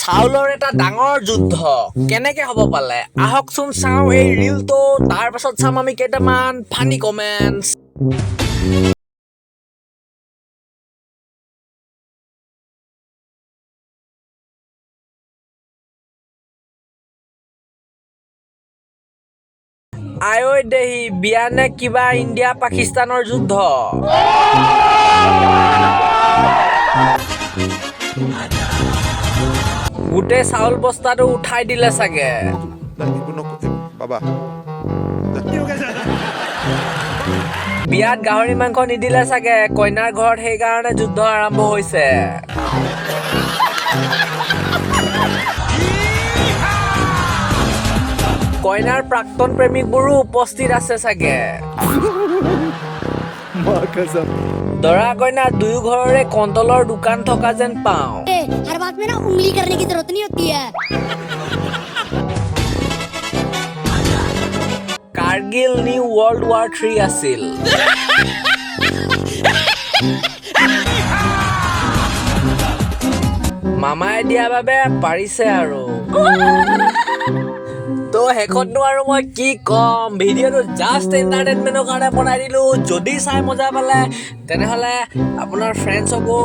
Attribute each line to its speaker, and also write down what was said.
Speaker 1: চাউলৰ এটা ডাঙৰ যুদ্ধ কেনেকে হ'ব পালে, আহকচোন চাওঁ এই ৰিলটো। তাৰ পাছত চাম আমি কেইটামান ফানি কমেণ্টছ। আঐ দেহি, বিয়া নে কিবা ইণ্ডিয়া পাকিস্তানৰ যুদ্ধ? গোটেই চাউল বস্তাটো উঠাই দিলে চাগে।
Speaker 2: বাবা।
Speaker 1: বিয়াত গাহৰি মাংস নিদিলে চাগে কইনাৰ ঘৰত, সেইকাৰণে যুদ্ধ আৰম্ভ হৈছে। কইনাৰ প্ৰাক্তন প্ৰেমিকবোৰো উপস্থিত আছে চাগে। দৰা কইনা দুয়ো ঘৰৰে কণ্টলৰ দোকান থকা যেন পাওঁ।
Speaker 3: हर बात में ना उंगली करने की जरूरत नहीं होती है।
Speaker 1: কাৰ্গিল নিউ ৱৰ্ল্ড ৱাৰ 3 আছিল। মামাই দিয়া বাবে পাৰিছে আৰু। তো শেষতনো আৰু মই কি ক'ম, ভিডিঅ'টো জাষ্ট এণ্টাৰটেইনমেণ্টৰ কাৰণে বনাই দিলোঁ। যদি চাই মজা পালে, তেনেহ'লে আপোনাৰ ফ্ৰেণ্ডছকো